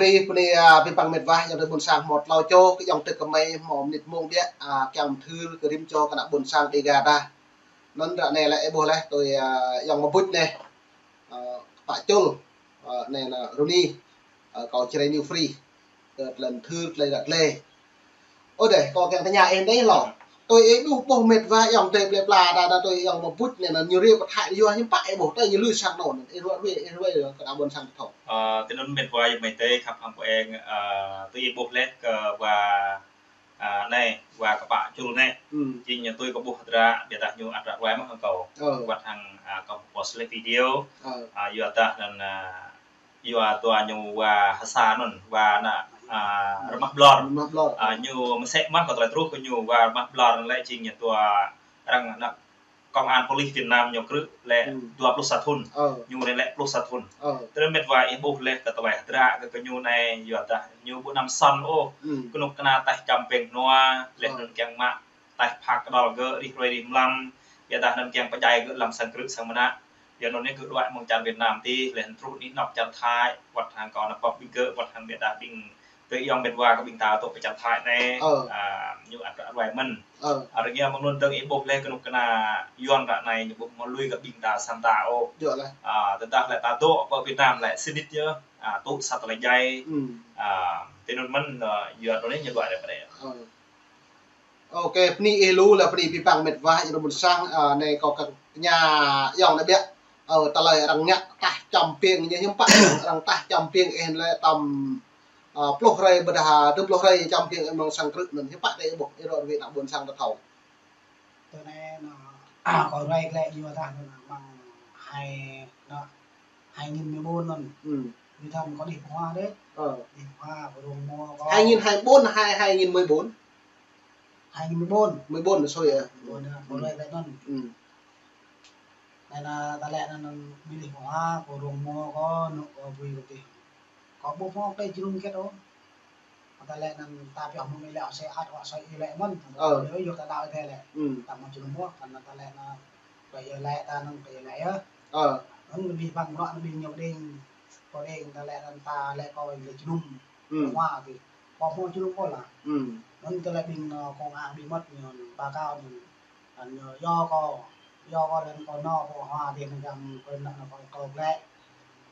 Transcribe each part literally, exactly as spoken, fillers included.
Ih pơni, a, pơpăng met wa, ayŏng adơi ƀôn sang hmâo tlâo čô, kơ ayŏng tơk kơmơi hmâo mơnit mông biă, a, kiăng mơthưr kơ rĭm čô kơ ană ƀôn sang Dega ta. Anŭn ră anai lĕ ih ƀuh laih tui, a, ayŏng mơbŭč anai, a, pă čul, a, anai ană Runi, a, kâo Jrai New Free, kơ tơlơi mơthưr, tơlơi ră tơlơi. Ơ dêh, kâo kiăng tơña ih anai lŏ. Tui ih ƀuh, ƀuh met wa ayŏng adơi plơi pla ta, ta tui ayŏng mơbŭč anai, anŭn ñu rĭ pơthai yua hiư̆m pă ih ƀuh, tui ñu lui sang anŭn, ih ruai, ih ruai kơ ană ƀôn sang thâo. Ơ, tui anŭn met wa ayŏng amai adơi khăp hăng pơ-eng, ơ, tui ih ƀuh laih kơ wa, ơ, anai, wa kơ pă čul anai. Hmm. Jing ñu tui kâo ƀuh hơdră, biă dah ñu ăt ră ruai mơ̆n hăng kâo. Ơ. Wăt hăng, ơ, kâo post laih video. Ơ. Ơ, yua dah anŭn, ơ, yua dua ñu wa hơsa anŭn, wa ană, a, rơmah ƀlŏr. Rơmah ƀlŏr. A, ñu mơsĕ mơ̆n kâo tơlơi truh kơ ñu wa rơmah ƀlŏr lĕ jing ñu dua arăng ană công an police Việt Nam ñu krư̆ lĕ Hmm. dua pluh sa thŭn. Ơ. Ñu anai lĕ pluh sa thŭn. Ơ. Tơdơi met wa ih ƀuh laih kơ tơlơi hơdră kơ, kơ ñu anai, yua dah ñu ƀu anăm sŏn ôh. Hmm. Kơnuk kơna taih čăm peng nua, laih Ơ. anŭn kiăng mă taih phak kơđŏl gơ̆ rĭm hrơi rĭm mlam, biă dah anŭn kiăng pơdjai gơ̆ lăm sang krư̆ sang mơnă. Yua anŭn anai gơ̆ đuaĭ mơ̆ng čar Việt Nam tih, laih anŭn truh anih anŏ čar Thái, wăt hăng kâo ană pŏk ƀing gơ̆, wăt hăng biă dah ƀing tơ ayŏng met wa kơ ƀing ta tŏ pơ čar Thái anai, Ơ. a, ñu ăt ră ruai mơ̆n. Ơ. A, rơngiă mơ̆ng anŭn dơ̆ng ih ƀuh laih kơnuk kơna Yuan ră anai ñu ƀu hmâo lui kơ ƀing ta sang ta ôh. Yua laih. A, tơdah lĕ ta dŏ pơ Việt Nam lĕ sĭt nik yơh, a, tŭ sa tơlơi djai. Hmm. A, tui anŭn mơ̆n, a, yua anŭn anai ñu đuaĭ rĕ pơdai. Ơ. Ôkê, bơni ih lu lĕ bơni pơpăng met wa, ayŏng adơi ƀôn sang, ơ, anai kâo kiăng tơña ayŏng anai biă. Ơ, tơlơi arăng ngă taih čăm peng ñu hiư̆m pă, arăng taih čăm peng ih lĕ tơm, ơ, pluh hrơi ƀôdah, dua pluh hrơi čăm peng ih mơ̆ng sang krư̆ anŭn hiư̆m pă tơ ih ƀuh, ih rŏ ruai ană ƀôn sang ta thâo. Tơ anai anŭn, kâo ruai glaĭ yua dah anŭn mơ̆ng hai, anŭn, hai nghìn mười bốn anŭn. Hmm. Ñu thâo kâo đih pơhua dêh. Ơ. Đih pơhua, pơrông mơ̆ kâo. Hai nghìn hai mươi bốn, hai, hai nghìn mười bốn. Hai nghìn mười bốn. Mười bốn, sorry, ơ. Mười bốn, ơ, kâo ruai glaĭ anŭn. Hmm. Anai anŭn ta lĕ anŭn, anŭn ƀu đih pơhua, pơrông mơ̆ kâo, anŭn kâo ƀuh kơ tih. Kâo ƀu hmâo tơlơi jơnum hơget ôh. Ta lĕ anŭn ta pioh mơ̆ng ih lĕ, sĕ ăt wă soi ih lĕ mơ̆n. Ơ. Yua ta đaŏ ih lĕ. Hmm. Ta hmâo jơnum ôh, kăn ta lĕ anŭn, kơ ih lĕ ta anŭn, kơ ih lĕ yơh. Ơ. Anŭn abih bang bruă anŭn ƀing ñu pơđing, pơđing ta lĕ anŭn ta lĕ kâo lĕ jơnum. Hmm. Hmâo tih. Kâo hmâo jơnum ôh lah. Hmm. Anŭn ta lĕ ƀing anŭn công an bí mật ñu ba kâo anŭn. Anŭn ñu yua kâo, yua kâo lĕ kâo nao pơ hmua tih anŭn kiăng kâo nao kâo, kâo glaĭ.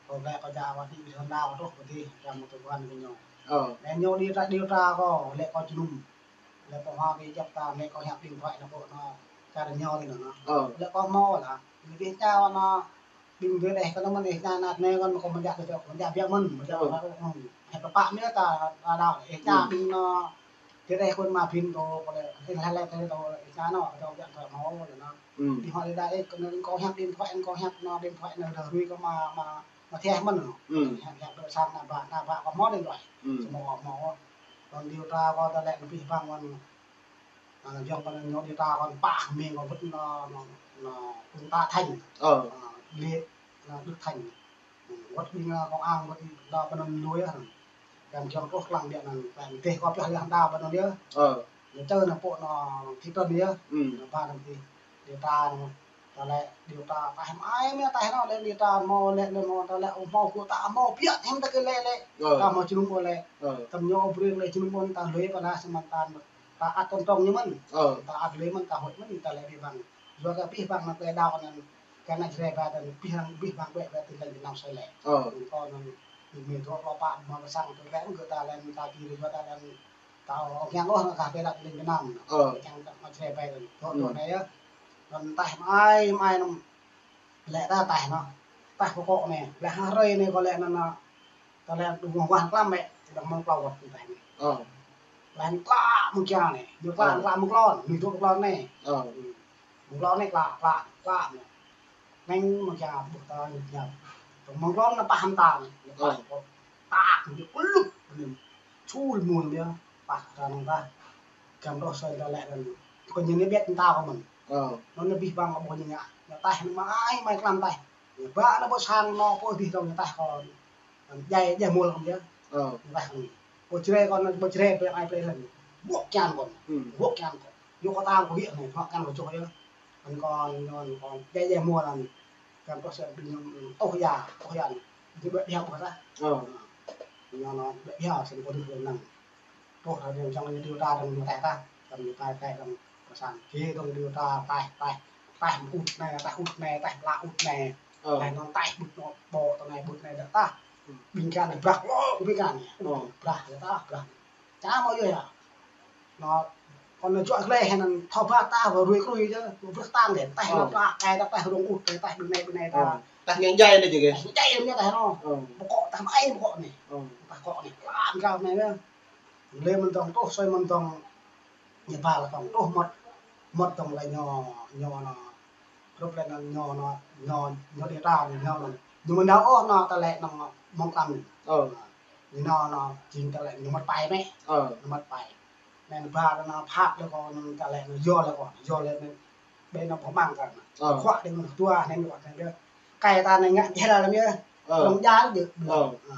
Kâo glaĭ kâo djă wă tih ƀơi Honda kâo truh pơ tih kiăng mă tơguan kơ ñu. Ơ. Lĕ ñu điều tra, điều tra kâo lĕ kâo jơnum. Lĕ pơ hmua tih djăp ta lĕ kâo hiăp điện thoại anŭn pơ anŭn čar ñu tih anŭn. Ơ. Lĕ kâo hmâo lah. Ñu tih čao anŭn ƀing tih dêh kơ anŭn mơ̆n ih ča nat ne kâo mă kâo mơ̆n djă tơčô, mơ̆n djă biă mơ̆n, mơ̆n djă. Ơ. Mơ̆n. Hiăp pơpă mơ̆ ta, ta đaŏ ih ča Hmm. ƀing anŭn Tơdah kơ mă phim tô, kơ lĕ, ih lĕ lĕ tơ tô, ih ča anŭn, kơ tô jă thoi mơ̆ lĕ anŭn. Hmm. Ih hmâo lĕ đa ih, kơ anŭn kâo hiăp điện thoại, kâo hiăp anŭn điện thoại anŭn ră ruai kâo mă, mă, mă theh mơ̆n anŭn. Hmm. Hiăp, hiăp tơ sang ană ƀă, ană ƀă kâo hmâo điện thoại. Hmm. Samơ̆ kâo hmâo. Anŭn điều tra kâo tơlơi anŭn abih bang anŭn. Anŭn jơ̆ng kâo anŭn ñu điều tra kâo pă mơ̆ng kâo wơ̆t anŭn, anŭn, anŭn Trung tá Thành. Ơ. Anŭn Lê, anŭn Đức Thành. Wơ̆t ƀing, ơ, công an wơ̆t đa pơ anŭn lui yơh. Kiăng kiăng truh lăng biă anŭn, kiăng tih kâo pioh lăng đa pơ anŭn yơh. Ơ. Ñu čơ anŭn pơ anŭn thị trấn yơh. Hmm. Anŭn ba anŭn tih. Điều tra anŭn. Ta lĕ điều tra taih mơai mơ̆ taih anŭn lĕ điều tra mơ̆ lĕ lĕ mơ̆ ta lĕ ôh mơ̆ kơ ta mơ̆ biă hiư̆m ta kơ lĕ lĕ. Ơ. Ta mơ̆ jơnum ôh lĕ. Ơ. Tơm ñu ƀu brơi lĕ jơnum ôh ta lui pơ anŭn samơ̆ ta, ta ăt tŏng tŏng ñu mơ̆n. Ơ. Ta ăt lui mơ̆n ta huĭ mơ̆n ta lĕ abih bang. Yua kơ abih bang anŭn tơlơi đaŏ anŭn. Kơ ană Jrai ba tơl abih bang, abih bang ƀĕ ƀĕ tơl lĕ Việt Nam soi lĕ. Ơ. Kâo anŭn, ƀing mơnuih dŏ lŏ pă mă kơ sang tơl lĕ gơ̆ ta lĕ ta či rơyua ta lĕ ta ôh kiăng ôh anŭn kah ƀĕ lăp lĕ Việt Nam. Ơ. Kiăng ta mă Jrai ba tơl dŏ dŏ Hmm. anai yơh. Anŭn taih mơai mơai anŭn lĕ ta taih anŭn. Taih pơkŏ anai. Lĕ hăng hrơi anai kâo lĕ anŭn anŭn. Ta lĕ đŭng wah klăm mĕ, đơ̆ng mơ̆ng klâo wơ̆t tơlơi anai. Ơ. Lĕ klă mơ̆ng kiăng anai, ñu klă Ơ. klă mơ̆ng klâo, ñu dŏ klâo anai. Ơ. Mơ̆ng klâo anai klă, klă, klă anai. Neng mơ̆ng kiăng ƀuh ta ñu kiăng. Tơ̆ng mơ̆ng klâo anai pah hăng ta anai, ñu pah Ơ. kâo. Tak, ñu kơlŭp anai. Sul mul ñu, pah ta nong ta. Kiăng rŏh soi ta lĕ anai. Kơ ñu anai biă ta kơ mơ̆n. Ơ. Anŭn anai abih bang kơ ƀuh ñu ngă. Ñu taih anai mơai, mơai klăm taih. Ñu ba anai ƀơi sang anŭn pơ abih dong ñu taih kâo. Djai, djai mul kơ mơ̆n yơh. Ơ. Ñu taih kâo. Ƀơi Jrai kâo anŭn, ƀơi Jrai ƀơi ai plei lĕ. Ƀuh kiăng kâo. Hmm. Ƀuh kiăng kâo. Yua kâo tang kâo hiăp anai, ƀuh kiăng kâo čuh yơh. Anŭn kâo, anŭn kâo, djai, djai mul anŭn. Kiăng kâo sĕ ƀing ñu, tuh ya, tuh ya anŭn. Ñu ƀuh dia ƀuh ta. Ơ. Ñu anŭn ƀiă ƀiă, sĭt kơ đih lăng. Truh ră anai čang ñu điều tra dơ̆ng ñu taih tah, dơ̆ng ñu taih, taih dơ̆ng pơsang. Kơ dơ̆ng điều tra taih, taih, taih ŭt anai, taih ŭt anai, taih pla ŭt anai. Ơ. Taih anŭn taih ƀut anŭn, ƀô̆ tơ anai ƀut anai dơ̆ng tah. Ƀing gah anai brah lŏ, ƀing gah anai. Ơ. Brah yơh tah, brah. Čang mơ̆ yơh yă. Anŭn, kơ anŭn juă glai hĭ anŭn thâo ba ta wơ̆t ruai kruai yơh, wơ̆t brah tang deh, taih anŭn pla, taih ta, taih rông ŭt, taih ƀing anai, ƀing anai ta. Ơ. Taih ngĕng jai anai jĕ kơ. Taih ngĕng jai anŭn taih anŭn. Ơ. Pơkŏ taih mă ai pơkŏ anai. Ơ. Taih kŏ anai, pla mơ̆ng gah anai yơh. Lĕ mơ̆n dơ̆ng truh, sui mơ̆n dơ̆ng, ñu ba lă kŏng truh mơ̆t, mơ̆t dơ̆ng lĕ ñu, ñu anŭn, hrup lĕ anŭn ñu anŭn, ñu, ñu điều tra anŭn, ñu anŭn. Ñu mơ̆n nao ôh anŭn tơlơi anŭn mơ̆ng tlam anŭn. Ơ. Ñu anŭn, anŭn, jing tơlơi ñu mơ̆t pai mĕ. Ơ. Ñu mơ̆t pai. Anŭn ba anŭn phat lĕ kŏ anŭn tơlơi anŭn yua lĕ kŏ, yua lĕ anŭn. Ƀơi anŭn pơmang kơ anŭn. Ơ. Khuă đing anŭn tua anŭn kŏ anŭn yơh. Kơi ta anŭn ngă jel lĕ yơh. Ơ. Anŭn jal jĕ. Ơ. Ơ.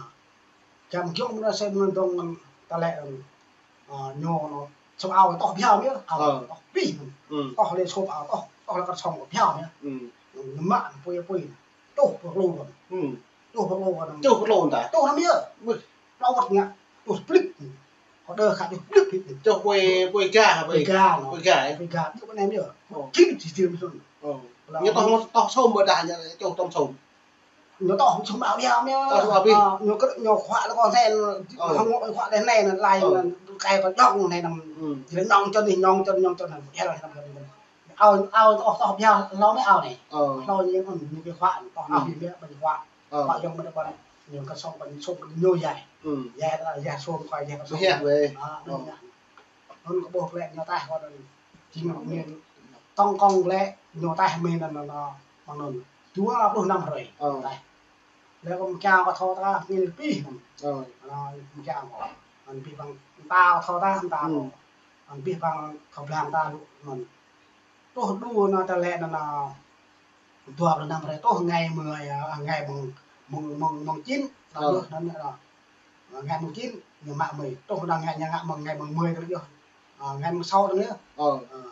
Čang giŏng mơ̆n sui mơ̆n dơ̆ng tơlơi anŭn. Ơ, ñu anŭn, sum ao tŏh biă mơ̆n yơh, ao tŏh pih mơ̆n. Tŏh lĕ sum ao tŏh, tŏh lĕ kơt song biă mơ̆n yơh. Ñu mă pui pui. Čuh pơklŭ kơ anŭn. Čuh pơklŭ kơ anŭn. Čuh pơklŭ ta. Čuh anŭn yơh. Wih. Plao wơ̆t ngă. Čuh plik. Kơ đơ khă čuh plik plik. Čuh pui, pui ga hă pui? Pui ga anŭn. Pui ga, ơ? Pui ga, ƀiă mơ̆n anŭn yơh. Ơ. Jing jing jing mơ̆n. Ơ. Ñu tŏh, tŏh sum ƀơdah ñu čuh tŏh sum. Ñu tŏh sum ao biă mơ̆n yơh. Tŏh sum ao pih. Ơ, ñu kơ ñu khuă lĕ kŏ anai, hăng ngŏ khuă lĕ anai, anŭn lai, anŭn kơi kơ djŏng anai anŭn. Jing lĕ ñŏng čon anai, ñŏng čon, ñŏng čon anŭn. Yơh anŭn. Ao, ao tŏh, tŏh biă, hlâo mơ̆ ao anai. Hlâo ñu anŭn, ñu kơ khuă, tŏh ao biă biă, ƀing khuă. Khuă djŏng mơ̆n ƀing ñu kơ song, ƀing song, ƀing ñu yai. Yai, yai sum khuă, yai kơ song. Yai weh. Ơ, anŭn yơh. Anŭn kơ ƀuh lĕ ñu taih kơ anŭn. Jing anŭn tŏng kŏng lĕ ñu taih mơ̆n anŭn, anŭn, anŭn. Dua pluh năm hrơi. Ơ. Taih. Lĕ kơ mơ̆ng kiăng kơ thâo ta ngil pih. Ơ. Anŭn mơ̆ng kiăng kơ. Anŭn pih bang ta kơ thâo ta, ta kơ. Anŭn pih bang kơ blang ta lu anŭn. Truh đu anŭn tơlơi anŭn, anŭn dua pluh năm hrơi truh ngày mười, ơ, ngày mùng, mùng, mùng, mùng chín. Ơ. Truh anŭn, anŭn. Ơ, ngày mùng chín, ñu mă mười. Truh anŭn ngày, ñu ngă mơ̆ng ngày mùng mười truh yơh. Ơ, ngày mùng sáu truh yơh. Ơ. Ơ.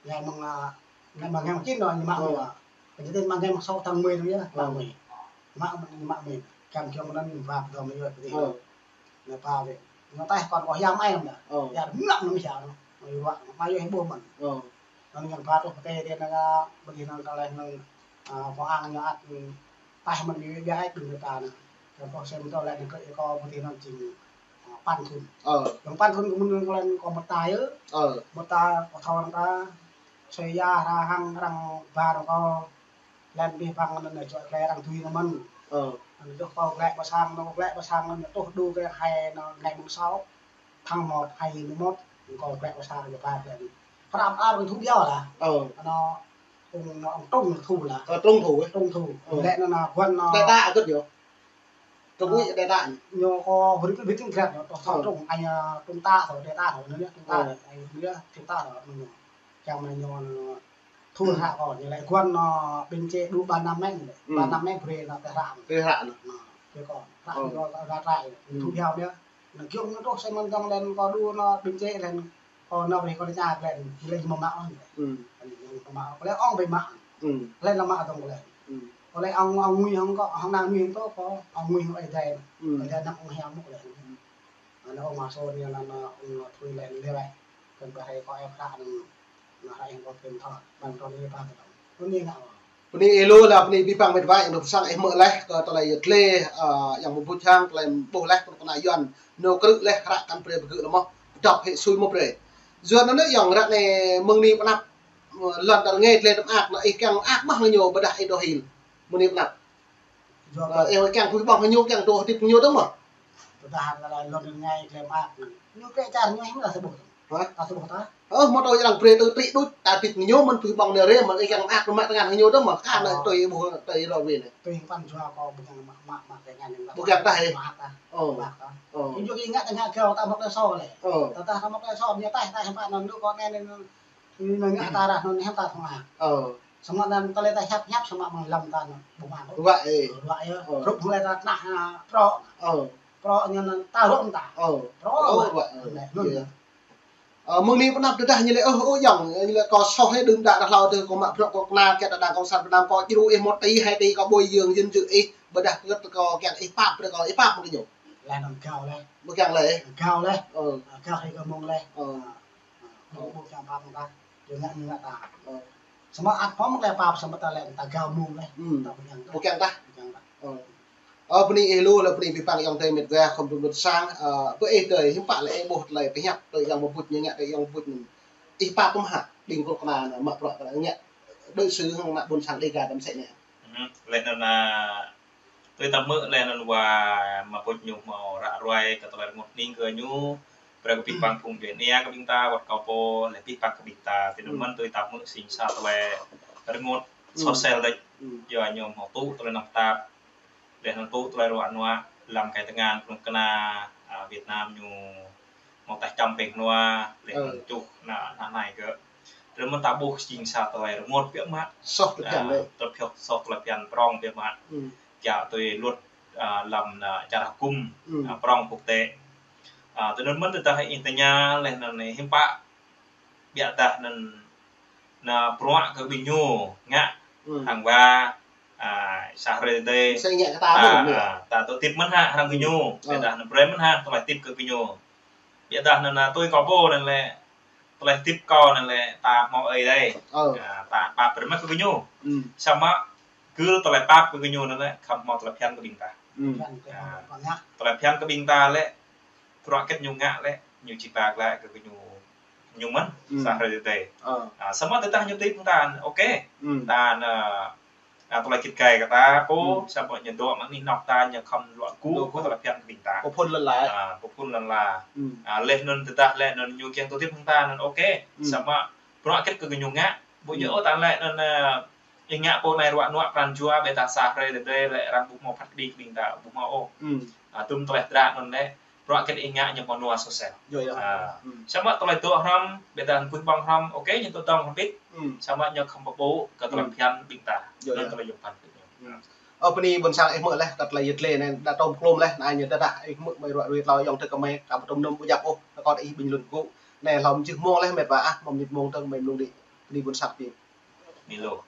Ngày mùng, ơ, ngày mùng, ngày mùng chín anŭn ñu mă mười. Ơ. Pơjing tin mă ngày mùng sáu tháng mười truh yơh, mă mười. Mă, ñu mă mười. Kiăng kiăng anŭn ñu ba pơdơ̆ng mơ̆ yơh, pơdơ̆ng. Ơ. Ñu ba weh. Ñu taih kŏn kơ hiam ai anŭn dah. Ơ. Yua mlăk anŭn mơ̆ yơh anŭn. Mă yơh ƀuh mơ̆n. Ơ. Anŭn ñu ba truh pơtê dia anŭn, ơ, pơdơ̆ng anŭn tơlơi anŭn, ơ, kơ ang ñu ăt, ơ, taih mơ̆n ñu biă ai ƀing ta anŭn. Kơ kơ sem tơlơi anŭn kơ kơ pơdơ̆ng anŭn jing, ơ, păn thun. Ơ. Yang păn thun kơ mơ̆n anŭn kơ mơta yơh. Ơ. Mơta kơ thâo anŭn ta, sui yua hra hăng arăng ba anŭn kơ lĕ pih bang anŭn anŭn čuă glai arăng tui anŭn mơ̆n. Ơ. Anŭn truh kơ glai pơsang, anŭn glai pơsang anŭn truh đu kơ hai anŭn ngày mùng sáu tháng một hai nghìn mười một, kơ glai pơsang ñu ba glai anŭn. Pơrăm ar anŭn thu biă lah. Ơ. Anŭn ông, ông Trung thu lah. Ơ, Trung thu, ơ. Trung thu. Ơ. Lĕ anŭn anŭn guan anŭn. Đại tá kơ yơh. Trung ui đại tá. Ñu kơ huri kơ bitin kret anŭn, truh thâo Trung, anh, ơ, Trung tá thâo, đại tá thâo, anŭn yơh, Trung tá, anh, anŭn yơh, Trung tá thâo, anŭn yơh. Čang mơ̆ ñu, anŭn, Thu hră kơ ñu lĕ guan anŭn biên chế đủ ba năm mĕt lĕ. Ba năm mĕt brơi anŭn tơ hră. Tơ hră anŭn. Anŭn, tơ kơ hră ñu ra trại. Thu biă mơ̆n yơh. Anŭn giŏng anŭn truh sui mơ̆n dơ̆ng lĕ kơ đu anŭn biên chế lĕ kơ anŭn brơi kơ ñu lĕ, ñu lĕ mơ̆ mă anŭn lĕ. Ñu lĕ mơ̆ mă. Kơ lĕ ong brơi mă. Lĕ lăm mă dơ̆ng kơ lĕ. Kơ lĕ ong, ong ngui ong kơ, ong nang ngui ong kơ, ong ngui ong ai dai. Kơ lĕ anŭn ong hiam mơ̆ kơ lĕ. Anŭn ong mă sô anŭn anŭn ong thui lĕ lĕ weh. Kơ ƀă hai kơ eo hră anŭn. Anŭn hră eo kơ kơ̆n thâo. Ƀing tơlơi anŭn pơhiăp kơ tơlơi. Anŭn anŭn. Bơni ih lu lah, bơni abih bang met wa yang dŏ pơsăng ih hmư̆ laih kơ tơlơi yơh tơlơi, ơ, yang pơƀut hăng tơlơi ƀuh laih kơ ană Yuan. Ñu krư̆ laih hră kăn brơi pơgư̆ lơmoh. Pơdŏp hĭ sui mơ̆ brơi. Yuan anŭn yơh ră anai mơ̆ng anai pơ anăp, ơ, lŏn ta rơngai tơlơi tơm ak anŭn ih kiăng ak mơ̆ hăng ñu ƀôdah ih dŏ hil. Mơ̆ng anai pơ anăp. Ơ, ih kiăng pơhiăp ƀơ̆ng hăng ñu kiăng dŏ hơdip ñu dơ̆ng mơ̆. Tơdah lŏn rơngai tơlơi tơm ak. Ñu kĕ čar ñu hiư̆m ta sơƀuh. Hă? Ta sơƀuh ta. Ơ, mơ̆ tui arăng brơi tui tri đuč, ta hơdip ñu mơ̆n pơhiăp ƀơ̆ng anai rê, mơ̆n ih kiăng mă tơm tơngan ñu dơ̆ng mơ̆, kơ anai tui ƀuh, tui rô win. Tui păn jua kơ ƀu kiăng mă, mă, mă tơngan ñu. Ƀu kiăng tah ih. Mă tah. Ơ. Mă tah. Ơ. Ñu kơ ngă tơngan kơ ta mă tơlơi sô lĕ. Ơ. Ta, ta mă tơlơi sô, ñu tah, ta mă anŭn lu kơ anai anŭn. Anŭn ngă ta ră anŭn hiư̆m ta thâo mă. Ơ. Samơ̆ anŭn tơlơi ta hiăp, hiăp samơ̆ mơ̆ng lăm ta anŭn ƀu mă. Ruă, ơ. Ruă yơh. Ơ. Ruă mơ̆ng lăm ta tơnah, ơ, prŏ. Ơ. Prŏ ñu anŭn ta ruă mơ̆n ta. Ơ. Prŏ ruă. Ruă, ơ, anai, anŭn. Ơ, mơ̆ng anai pơ anăp tơdah ñu lĕ, ơ, ơ, yơ̆ng, ñu lĕ kơ soh ih đưm đă đah hlâo tơdah kơ mă bruă kơ kơna kiăng đa đảng cộng sản Việt Nam kơ djru ih một tỉ hai tỉ kơ bồi dưỡng dinh dưỡng ih, ƀôdah kơ kơ kiăng ih pap, ƀôdah kơ ih pap mơ̆ng ñu. Laih anŭn gao laih. Ƀu kiăng laih. Gao laih. Ơ. Gao hai gao mông laih. Ơ. Ơ, ƀu kiăng pap ta. Yua ngă ñu ngă ta. Ơ. Samơ̆ ăt pơmơ̆ laih pap samơ̆ ta laih ta gao mông laih. Hmm. Ta ƀu kiăng ta. Ƀu kiăng ta. Ƀu kiăng ta. Ơ. Ơ, bơni ih lu, lĕ bơni abih bang ayŏng adơi met wa khŏm dŭm ƀôn sang, ơ, bơ ih adơi hiư̆m pă lĕ ih ƀuh tơlơi pơhiăp tui ayŏng Mơbŭč ñu ngă, tui ayŏng Mơbŭč ñu. Ih pap pơmơ̆ hă, ƀing kơnuk kơna anai, mă bruă kơ anai ngă. Đối xử hăng ană ƀôn sang Đêga đăm sĕ anai. Hmm, laih anŭn, ơ, tui ta hmư̆ laih anŭn wa Mơbŭč ñu hmâo ră ruai kơ tơlơi rơngot hning kơ ñu, brơi kơ abih bang phung djuai ania kơ ƀing ta, wơ̆t kâo pô, laih abih bang kơ ƀing ta, tui anŭn mơ̆n tui ta hmư̆ sing sa tơlơi rơngot soh sel đôč, yua ñu hmâo tŭ tơlơi nao pơtap, laih anŭn tŭ tơlơi ruă nuă, lăm kai tơngan kơnuk kơna, ơ, Việt Nam ñu hmâo taih čăm pĕng hnua, laih anŭn čuh ană, ană anai gơ̆. Tui anŭn mơ̆n ta ƀuh jing sa tơlơi rơngot biă mă. Soh tơlơi phiăn, ơ, tơlơi phiăn, soh tơlơi phiăn prŏng biă mă. Kiăng tui luật, ơ, lăm, ơ, čar hơkŭm, ơ, prŏng quốc tế. Ơ, tui anŭn mơ̆n tơdah ih tơña laih anŭn hiư̆m pă biă dah anŭn, anŭn bruă kơ ƀing ñu ngă hăng wa, ơ, sa hrơi tơdơi. Mơsĕ ngă kơ ta mơ̆n, ơ, ta tŭ tip mơ̆n hă hăng ƀing ñu. Biă dah anŭn brơi mơ̆n hă tơlơi tip kơ ƀing ñu. Biă dah anŭn, ơ, tui kâo pô anŭn lĕ tơlơi tip kâo anŭn lĕ ta hmâo ơi adai. Ơ. Ơ, ta pap brơi mơ̆n kơ ƀing ñu. Samơ̆ gưl tơlơi pap kơ ƀing ñu anŭn lĕ khŏm hmâo tơlơi phiăn kơ ƀing ta. Phiăn kơ ƀing ta. Tơlơi phiăn kơ ƀing ta lĕ, bruă hơget ñu ngă lĕ, ñu či ba glaĭ kơ ñu, ñu mơ̆n, sa hrơi tơdơi. Ơ. Ơ, samơ̆ tơdah ñu tip ta, ok. Ta anŭn, ơ, ơ, tơlơi git gai kơ ta pô, samơ̆ ñu dŏ mă anih anŏ ta, ñu khŏm luă gŭ kơ tơlơi phiăn kơ ƀing ta. Pơphŭn lŏn la. Ơ, pơphŭn lŏn la. Ơ, laih anŭn tơdah laih anŭn ñu kiăng tŭ tip hăng ta anŭn ok. Samơ̆ bruă hơget kơ ñu ngă, ƀu djơ̆ ôh ta laih anŭn, ơ, ih ngă pô anai ruă nuă pran jua, biă dah sa hrơi tơdơi lĕ arăng ƀu hmâo phat kơđi kơ ƀing ta, ƀu hmâo ôh. Ơ, tŭm tơlơi dră anŭn lĕ, bruă hơget ih ngă ñu hmâo nua soh sel. Ơ. Samơ̆ tơlơi dŏ hrŏm, biă dah anŭn puih ƀơ̆ng hrŏm, ok, ñu dŏ dơ̆ng hrŏm bit. Samơ̆ ñu khŏm pơpŭ kơ tơlơi phiăn ƀing ta. Anŭn tơlơi yôm phăn ƀing ñu. Ơ, bơni ƀôn sang ih hmư̆ laih, kơ tơlơi yet lĕ anai, đa tŏm klôm laih, anai ñu tơdah ih hmư̆ mơi ruă rui tlâo ayŏng adơi kơ mơi, kơ ƀu tŏm nŭm ƀu djăp ôh, kơ kâo ih ƀing lun gŭ. Anai hlâo mơjưh mông laih met wa ah, mơ̆ng mơnit mông tơ̆ng mơi mlung đĭ. Bơni ƀôn sang ƀing. Milo.